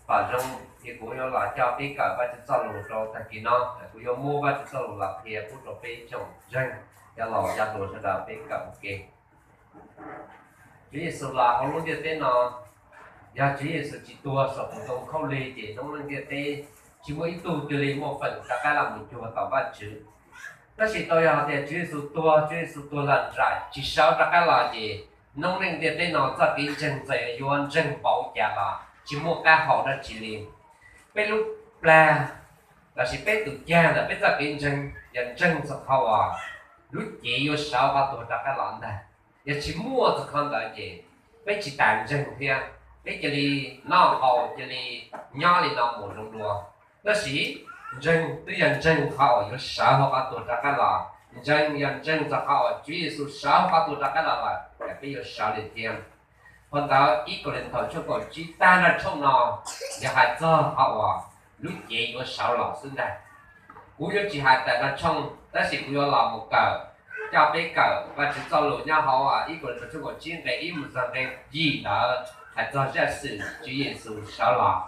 Pom zoo ces kuv yuav los coj peb kawm Vajtswv txoj lus rau tag kis no. Kuv yuav muab Vajtswv txoj lus los qhia pub rau peb tsoom ntseeg, cov laus cov hluas sawv daws peb kawm ua ke. Tswv Yexus los hauv lub ntiaj teb no, yog Tswv Yexus tsis tuag saum tus ntoo khaub lig ces noob neej ntiaj teb tsis muaj ib tug cia li muaj feem rov qab los mus cuag tau Vajtswv. Tab sis tau yog hais tias Tswv Yexus tuag, Tswv Yexus tuag lawm nraim tsis sawv rov qab los ces noob neej ntiaj teb no txoj kev ntseeg txawm yuav ntseeg npaum cas los tsis muaj qab hau dab tsi li. Peb lub plag lossis peb tus cag ntawm peb txoj kev ntseeg yog ntseeg txog qhov uas lub cev yuav sawv qhov tuag rov qab los ntag. Yog tsis muaj txog qhov ntawd ces peb tsis tas ntseeg thiab, peb cia li noj haus cia li nyob li no mus zoo dua. Tab sis ntseeg twb yog ntseeg qhov uas yuav sawv hauv qhov tuag rov qab los, ntseeg yog ntseeg txog qhov uas Tswv Yexus sawv hauv qhov tuag rov qab los lawm, peb yuav sawv li thiab. Qhov ntawd ib Kauleethaus tshooj kaum tsib tag nrho tshooj no yog hais txog qhov uas lub cev yuav sawv los xwb ntag. Kuv yuav tsis hais tawm nrho tshooj tab sis kuv yuav los mus kawm, coj peb kawm Vajtswv txoj lus nyob hauv ib Kauleethaus tshooj kaum tsib nqe ib mus txog nqe yim ntawd hais txog zaj xwm Tswv Yexus sawv los.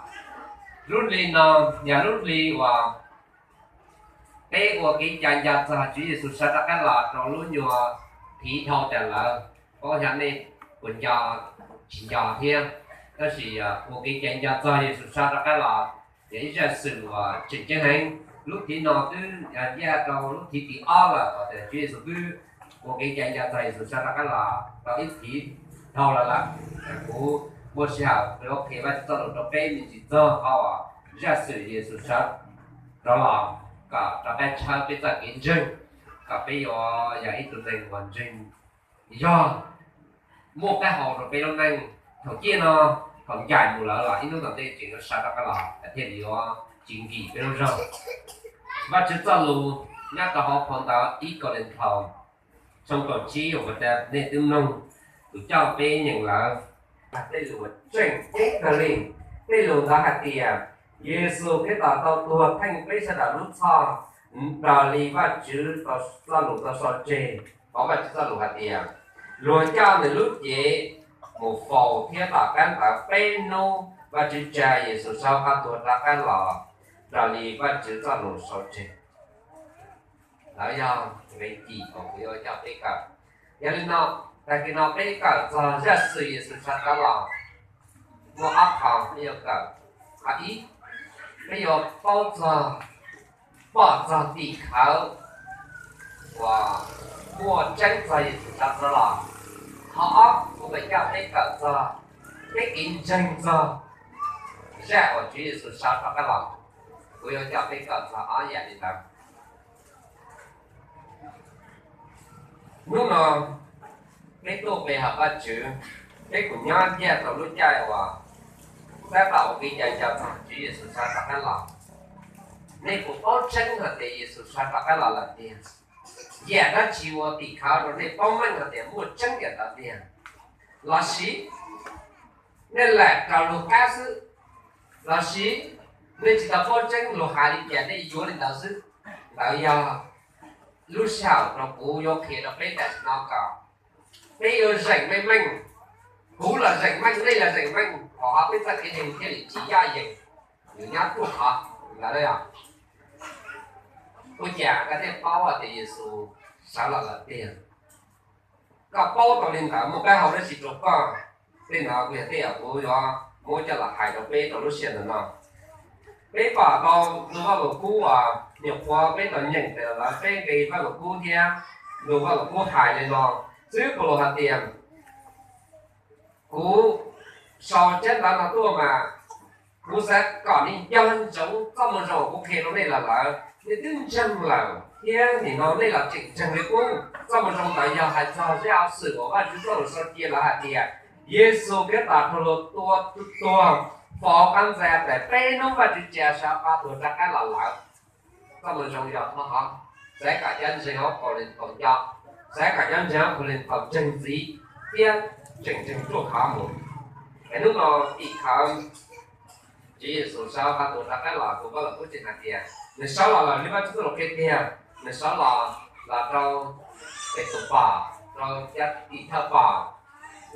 Lub hli no yog lub hli uas peb ua kev cai nco txog Tswv Yexus sawv rov qab los rau lub nyuag thiv dhau tas lawm. Paub xyov nej puas nco tsis nco thiab, tab sis ua kev cai nco txog Yexus sawv rov qab los yog ib zaj xwm uas tseem ceeb heev. Lub thiv no twb yog ncaj rau lub thiv tim ob lawm uas tias Tswv Yexus twb ua kev cai nco txog Yexus sawv rov qab los tau ib thiv dhau los lawm. Kuv muaj sij hawm kuv yuav qhia Vajtswv txoj lus rau peb me ntsis txog qhov uas zaj xwm Yexus sawv rov los kom rov qab tshawb peb txoj kev ntseeg, kom peb yuav yog ib tug neeg uas ntseeg yog muaj qab hau rau peb lub neej. Thaum ciaj no, thaum ncaim mus lawm los ib hnub tom ntej tseem yuav sawv rov qab los thiaj li yuav tsis nkim peb lub zog. Vajtswv txoj lus nyob rau hauv phau ntawv ib Kauleethaus tshooj kaum tsib uas tias nej twb mloog tus coj peb nyeem lawm. Tej lus tseem ceeb kawg li, tej lus ntawd hais tias Yexus Khetos tau tuag theej peb sawv daws lub txhoj raws li Vajtswv txoj lus tau sau tseg. Hauv Vajtswv txoj lus hais tias luag coj nws lub cev mus faus thiab tom qab ntawd peb hnub Vajtswv tsa Yexus sawv qab tuag rov qab los raws li Vajtswv txoj lus sau tseg. Lawv yog nqe cim uas kuv yuav coj peb kawm. Yog li no, tag kis no peb kawm txog zaj xwm Yexus sawv rov los, muaj ob qho peb yuav kawm. Qhov ib, peb yuav paub txog, pom txog tim khawv uas muaj tseeb txog Yexus sawv rov los. Qhov ob, kuv mam coj peb kawm txog peb kev ntseeg txog zaj uas Tswv Yexus sawv rov qab los. Kuv yuav coj peb kawm txog ob yam li ntawd. Hnub no peb tuaj pe hawm Vajtswv, peb kuj nyob ncaj rau lub caij uas tab tom ua kev cai nco txog Tswv Yexus sawv rov qab los. Nej puas paub tseeb hais tias Yexus sawv rov qab los lawm tiag? Yam dab tsi ua tim khawv rau nej paub meej hais tias muaj tseeb yam ntawd tiag? Lossis nej lam raws luag qab xwb? Lossis nej tsis tau paub tseeb, luag hais li cas nej yuav li ntawd xwb? Ntawd yog lub sij hawm rau kuv yuav qhia rau peb tam sim no kom peb yuav zeem meej meej. Kuv los zeem meej, nej los zeem meej, qhov peb txoj kev ntseeg thiaj li tsis yaj yees, nws nyob ruaj khov ntawd. Ua cas koj thiaj paub tias Yexus sawv los lawm tiag? Koj paub tau li ntawd muaj qab hau dab tsi rau koj? Tej no kuv yog tej yam kuv yuav muab coj los hais rau peb rau lub sij hawm ntawm no. Peb pom tau ntu Vaj Lug Kub uas nyuam qhuav peb tau nyeem tas los lawm, peb nqe Vaj Lug Kub thiab ntu Vaj Lug Kub hais li no xwb, Paulus hais tias, kuv sau tsab ntawv no tuaj mas kuv xav kom nej nco ntsoov txoj moo zoo uas kuv qhia rau nej los lawm. Nej twb ntseeg lawm thiab nim no nej los tseem ntseeg li qub. Txoj moo zoo ntawd yog hais txog zaj xwm uas Vajtswv txoj lus sau cia lawm hais tias Yexus Khetos raug luag tua tuag, faus qab ntxa, peb hnub Vajtswv tsa sawv qab tuag rov qab los lawm. Txoj moo zoo yog thov hov, xav kom cov ntseeg hauv Kauleethaus nco, xav kom cov ntseeg hauv Kauleethaus ntseeg ntxiv thiab tseem ntseeg ruaj khov mus. Es hnub no tim khawv Tswv Yexus sawv qab tuag rov qab los, tus Vaj Lug Kub tseem hais tias nws sawv los lawm li Vajtswv txoj lus qhia tiag. Nws sawv los, los rau Petus pom, rau cov tim thawj pom,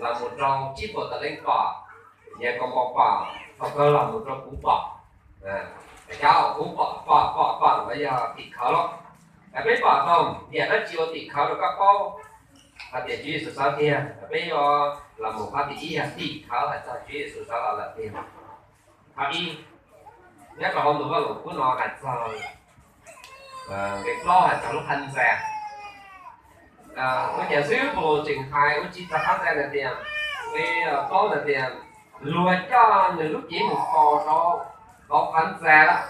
los mus rau tsib puas tawm leej pom, yawg kaus maus pom, Thaum kawg los mus rau kuv pom, cov kuv pom pom pom pom los yog tim khawv los. Peb pom tau yam dab tsi ua tim khawv rau koj paub hais tias Tswv Yexus sawv tiag? Peb yuav los mus qhov tim ib yog tim khawv hais txog Tswv Yexus sawv los lawm tiag. Qhov ib, nyob rau hauv ntu Vajluskub no hais txog nqe plaub hais txog lub qhab ntxa. Ua cas xib hwb Paulus tseem hais ua tsis txog qhab ntxa ntawd tias, nqe plaub ntawd tias, luag coj nws lub cev mus faus rau hauv qhab ntxa lawm.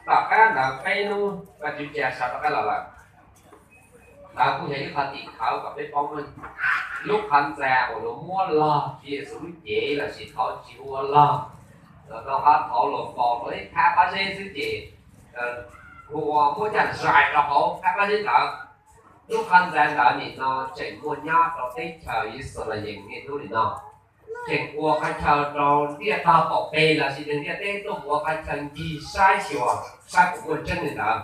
Tom qab ntawd peb hnub Vajtswv tsa sawv rov qab los lawm. Ntawd kuj yog ib qho tim khawv kom peb paub meej. Lub qhov ntxa uas luag muab log Tswv Yexus lub cev lossis thaum tsis ua log, los rau qhov thaum luag faus rau ib phab qab zeb xwb ces hu ua muab coj zais rau hauv phab qab zeb ntawd. Lub qhov ntxa ntawd nim no tseem muaj nyob rau teb chaws Yixalayees niaj hnub nim no, tseem ua qhov chaw rau ntiaj tog qaum peg lossis neeg ntiaj teb tuaj mus ua qhov chaw ncig saib xyuas saib puas muaj tseeb li ntawd.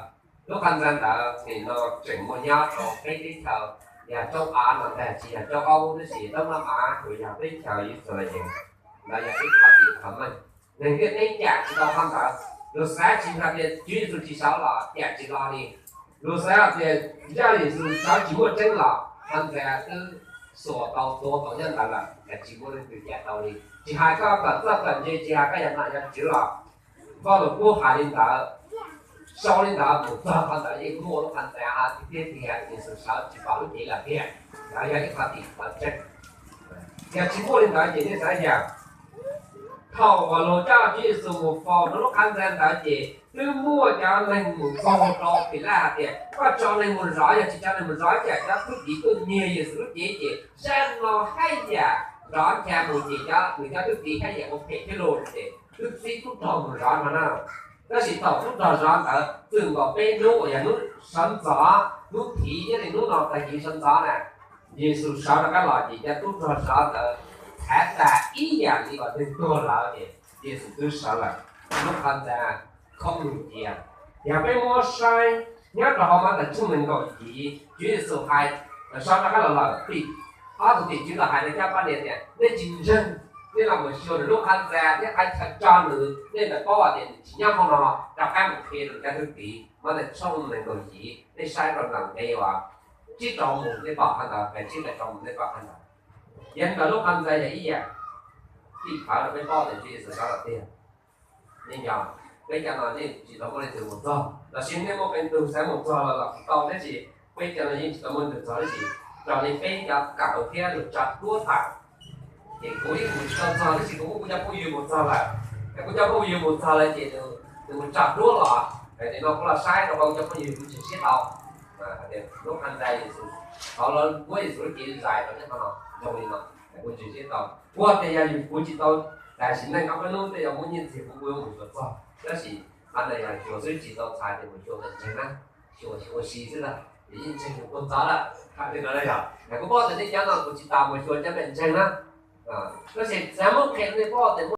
Lub qhov ntxa ntawd nim no tseem muaj nyob rau peb teb chaws, yog Tsaub Av no ntag, tsis yog Tsaub Aub tab sis Tsaub Nam Av uas yog teb chaws Yixalayees. Ntawd yog ib qho tim khawv meej. Neeg ntiaj teb cam tsis tau qhov ntawd, luag xav tsis hais tias Tswv Yexus tsis sawv los cam tsis los li. Luag xav hais tias Tswv Yexus sawv tsis muaj tseeb los qhov ntxa twb xuas tau tua tau nyob ntawd lawm, tsis muaj leej twg cam tau li. Tsis hais koj kawm txawj kawm ntse, tsis hais koj yog nom yog tswv los Vajluskub hais li ntawd, sau li ntawd mus txog qhov ntawd yeej muaj lub qhov ntxa tiag tiag tiag, Yexus sawv tsis pom lub cev lawm tiag. Ntawd yog ib qho tim khawv tseeb. Yog tsis muaj li ntawd ces nej xav yam, thaum uas luag coj Tswv Yexus mus faus rau lub qhov ntxa ntawd ces twb muaj cov neeg mus nkaug rau Pilaj hais tias koj tso neeg mus zov, yog tsis tso neeg mus zov ces cov tub ki tuaj nyiag Yexus lub cev ces zaj no haj yam zov ncha mus ces cov nws cov tub ki haj yam ua phem thiab los ces twb txib tub rog mus zov no na. Tab sis thaum tub rog zov ntawd txwm nkaus peb hnub uas yog hnub sawv ntxov, hnub thib ib li hnub no tag kis sawv ntxov na, Yexus sawv rov qab los ces cov tub rog zov ntawd txhav tag ib yam li uas neeg tuag lawm ces Yexus twb sawv lawm, lub qhov ntxa khoob cia. Yog peb muab saib nyob rau hauv Mathais tshooj nees nkaum yim, Tswv Yexus hais, sawv rov qab los lawm, tim ob tug tim tswv los hais rau cov poj niam tias nej tsis ntseeg, nej los mus xyuas nws lub qhov ntxa thiab qhov chaw tso nws, nej mam paub hais tias nws tsis nyob hauv no, rov qab mus qhia rau cov tub ki. Mathais tshooj nees nkaum yim, nej saib rau nram nqe uas tsib rau mus nej pom qhov ntawd, nqe tsib rau mus nej pom qhov ntawd. Yog li ntawd lub qhov ntxa yog ib yam tim khawv rau peb paub tias Tswv Yexus sawv lawm tiag. Nej nco, peb cov no nej tsis tau muaj leej twg mus txog, los sis nej muaj qee tug xav mus txog los los tsis tau, tab sis peb cov no yeej tsis tau muaj leej twg txog tab sis raws li peb cov kawm thiab luag tso duab tawm, ces kuv yeej mus tsis tau txog tab sis kuv muab kuv cov phooj ywg mus txog lawm. Es kuv cov phooj ywg mus txog lawm ces nws mus tso duab los, es nim no kuv los saib rau kuv cov phooj ywg kuv tseem siab tau. Lub qhov ntxa Yexus, thaum lawv muab Yexus lub cev zais rau nyob qhov no zoo li no, kuv tseem siab tau. Kuv tias yog kuv tsis tau, tam sim neej ob peb hnub tej yog muaj nyiaj txiag kuv kuj yuav mus xyuas txog, tab sis qhov ntawd yog xyuas xwb tsis tau txhais tias mus xyuas mas ntseeg na, xyuas xyuas ua si xwb na, yeej ntseeg mus ua ntxov lawm. Hais li no yog kuv paub tias nej cov no kuv tsis tas mus xyuas cov me ntseeg na. Tab sis xav muab qhia rau nej paub tias